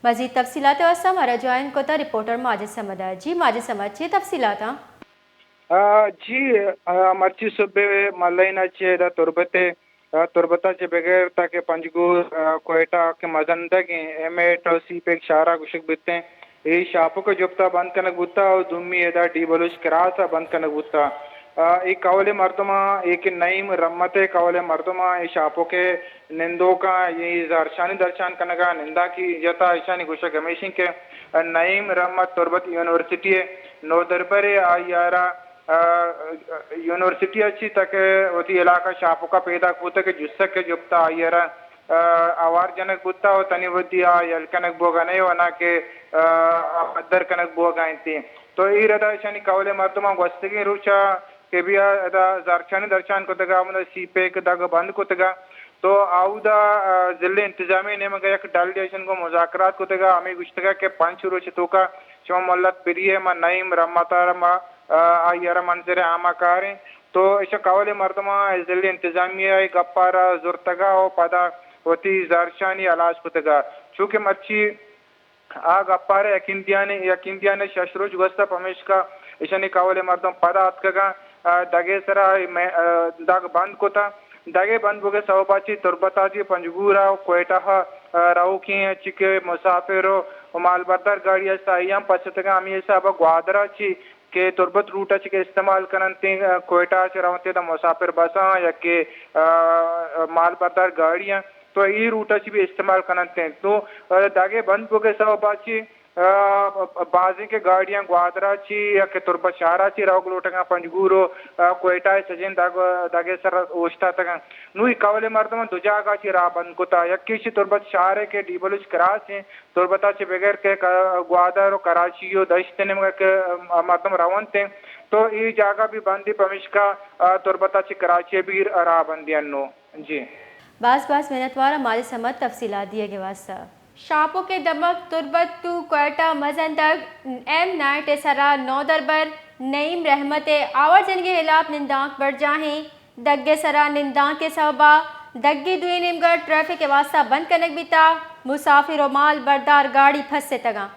مزید تفصیلات ءِ واستہ مارا جوائن کتا رپورٹر ماجد صمد ءَ۔ جی ماجد صمد، چی تفصیلات آں؟ آ، جی، آ، مرچی صبح ملین ءَ چہ ادا تربت ءَ، آ، تربت ءَ چہ بگر تاکہ پنجگور، آ، کوئٹہ کہ مزندگیں ایم ایٹ ءُ سی پیک شاہراہ گوشگ بیتیں، اے شاپک ءِ جپت ءَ بند کنگ بوتا ءُ دومی ادا ڈی بلوچ کراس ءَ بند کنگ بوتا۔ آ، اے کہول ءِ مردماں، اے کہ نعیم رحمت ءِ کہول ءِ مردماں، اے شاپک ءِ نندوکاں اے زہرشانی درشان کنگا نندانکی جتا۔ ایشانی گوشگ ہمیش انت کہ نعیم رحمت تربت یونیورسٹی ءِ نودربرے، آئی ءَ را، آ، یونیورسٹی ءَ چی تک وتی علاقہ شاپوکا پیداک بوتگ کہ جسک ءِ جپتا آئی ءَ را، آ، آوار جنگ بوتا ءُ تنی وتی آ یل کنگ بوگا نہ ءُ نہ کہ، آ، آ پدر کنگ بوگا انت۔ تو اے ردا ایشانی کہول ءِ مردماں گوستگیں روچا کہ بیا ادا زہرشانی درشان کتگا، ہمودا سی پیک دگ بند کتگا۔ تو آودا، آ، ضلع انتظامیہ ءِ نیمگا یک ڈلے ایشان گوں مذاکرات کتگا، ہمے گوشتگا کہ پنچ روچ توکا شما مہلت پری ءَ، ما نعیم رحمت ءَ را ما، آ، آئی ءَ را منظر عام ءَ کاریں۔ تو ایشاں کہول ءِ مردماں ضلع انتظامیہ ءِ گپا را زرتگا ءُ پدا وتی زہرشانی ہلاس کتگا۔ چونکہ مرچی آ گپارے یکین دیانے، یکین دیانے شش روچ گوستہ، پمیشکا ایشانی کہول ءِ مردم پدا اتکگاں، آ، دگے سرا مئے، آ، دگ بند کتا۔ دگے بند بوگے سببا چی تربتا چی پنجگورا ءُ کوئٹہ ءَ، آ، روکیں چی کہ مسافر ءُ مالبردار گاڑی است، آئی ہم پچ اتگاں۔ ہمے حسابا گوادرا چی کہ تربت روٹ ءَ چہ کہ استعمال کننت، آ، کوئٹہ ءَ چہ رونت ادا مسافر بساں یا کہ، آ، مال بردار گاڑیاں، تو اے روٹ ءَ چہ بھی استعمال کننت۔ تو، آ، دگے بند بوگے سبب ءَ چہ، آ، بازیں کہ گاڑیاں گوادر ءَ چہ یا کہ تربت شہر ءَ چہ روگ لوٹگاں پنجگور ءُ، آ، کوئٹہ ءَ سجیں دگ، دگے سر اوشتاتگاں۔ نوں اے کہول ءِ مردماں دو جاگہ چہ راہ بند کتا، یکے چہ تربت شہر ءَ کہ ڈی بلوچ کراس انت، تربت ءَ چہ بگر کہ ک-، گوادر ءُ کراچی ءُ دشت ءِ نیمگ ءَ کہ، م-، مردم رونت انت، تو اے جاگہ بھی بندی، پمیشکا، آ، تربت ءَ چہ کراچی ءَ بھی راہ بندی انو۔ جی۔ باز باز منتوار ماجد صمد تفصیلات دیگ ءِ واستہ۔ شاپک ءِ دمگ تربت ٹو کوئٹہ مزندگ ایم نائنٹی ءِ سرا نودربر نعیم رحمت ءِ آوار جنگ ءِ ہلاپ نندانک برجاہیں۔ دگ ءِ سرا نندانک ءِ سببا دگے دوئیں نیمگا ٹریفک ءِ واستہ بند کنگ بیتا، مسافر ءُ مال بردار گاڑی پھستگاں۔